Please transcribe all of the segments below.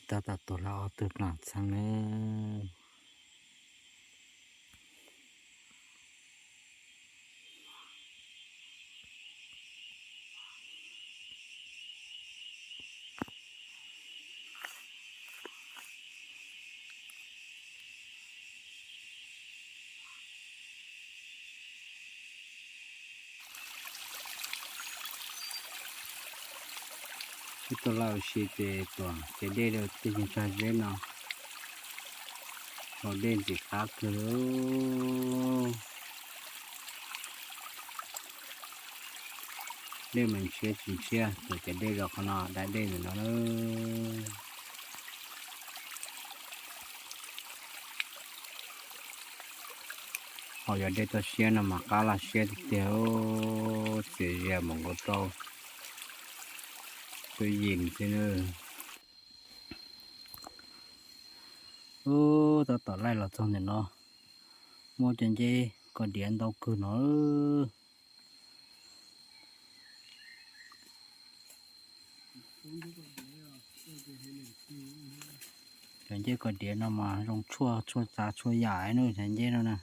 Tab tom tuaj lawm ob tug plam txheeb nawb. Twb tuaj laj ua si ces tuam ces dej rau tej nyuag tsag zeb no, haus dej ntxim qab kawg li. Dej mas ntshiab tsis ntshiab, tuam ces dej rau qhov no, da dej ntawm no na. Ho yog dej toj siab no mas qab loj siab tiag tiag, txias zias mus nkaus rau cuab yim xwb na. Ub, tab tom laij los txog ntawm no, muaj cov nceb kos diav ntau kawg no. Cov nceb kos diav no mas zoo tshuaj txav txhua yam na, cov nceb no na.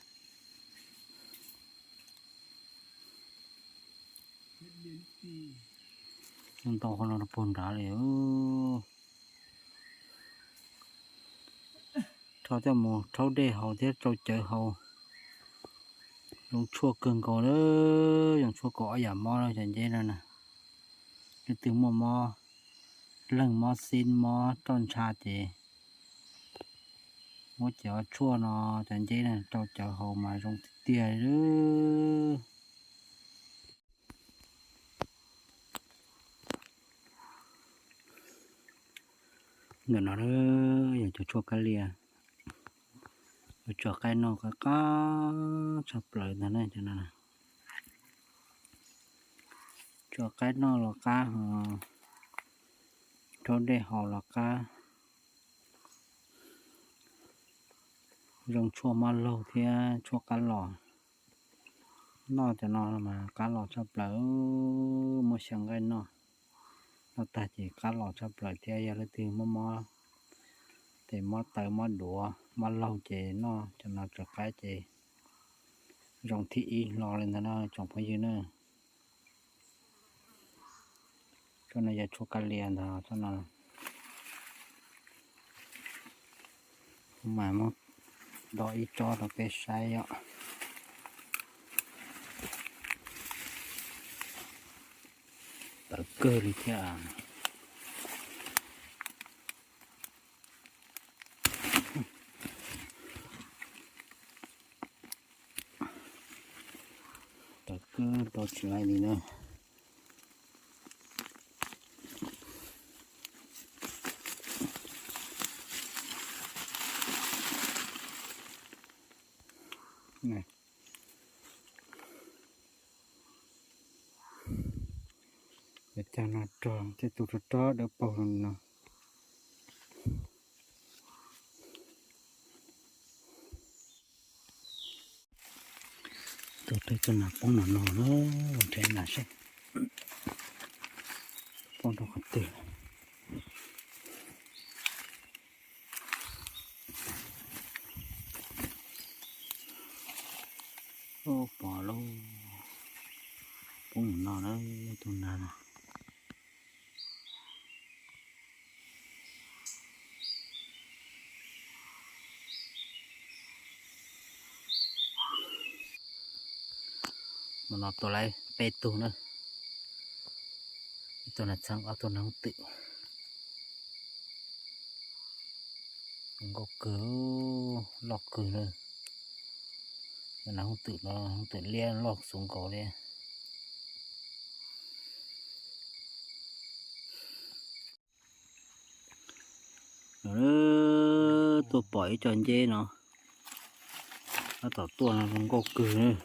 Ntau qhov no rau puag nrad li. Rho coj mus rhaub dej haus thiab rau cawv haus. Zoo tshuaj kawg nkaus na, zoo tshuaj kaum ob yam mob na cov nceb no na. Leej twg muaj mob leeg mob xib mob roj ntsha ces muab cov tshuaj no cov nceb no rau cawv haus mas zoo tiag tiag li. Ntawm no yog cov tshuaj kab lia, yuav tso qaib noj qab qab tshaj plaws ntag na cov no. Tso qaib noj los qab, rhaub dej haus los qab. Zoo tshuaj mob laug thiab tshuaj qab los. Noj cov no mas qab los tshaj plaws, muab xyaw nqaij noj, noj tag ces qab los tshaj plaws thiab. Yog leej twg muaj mob, ces mob taw mob duav mob laug ces noj cov no tso qaib ces zoo thib ib hlo li ntag na tsoom phooj ywg na. Tsob no yog tshuaj kab lia ntag tsob no. Kuv mam muab do ib tsob rau peb saib os. Tawv kawg li thiab. Tawv kawg tau tsis laij li na. Cov cag no rog tej tus rog rog dawb paug no. Tus twg tus nas poob no no, nrhiav nas seb poob rau qhov twg. Ub, pom lauj, poob no na, tus nas no. Hmo no tua lawm peb tug na, ib tug nas txheeb, ob tug nas hooj twm. Zoo nkauj kawg, loj kawg na. Nas hooj twm no, hooj twm liab loj xuv nkaus li. Tuaj pom ib co nceb no, tab tom tuaj no zoo nkauj kawg.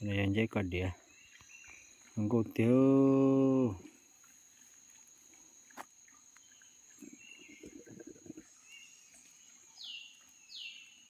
Yog nceb koj diav, zoo nkauj tiag.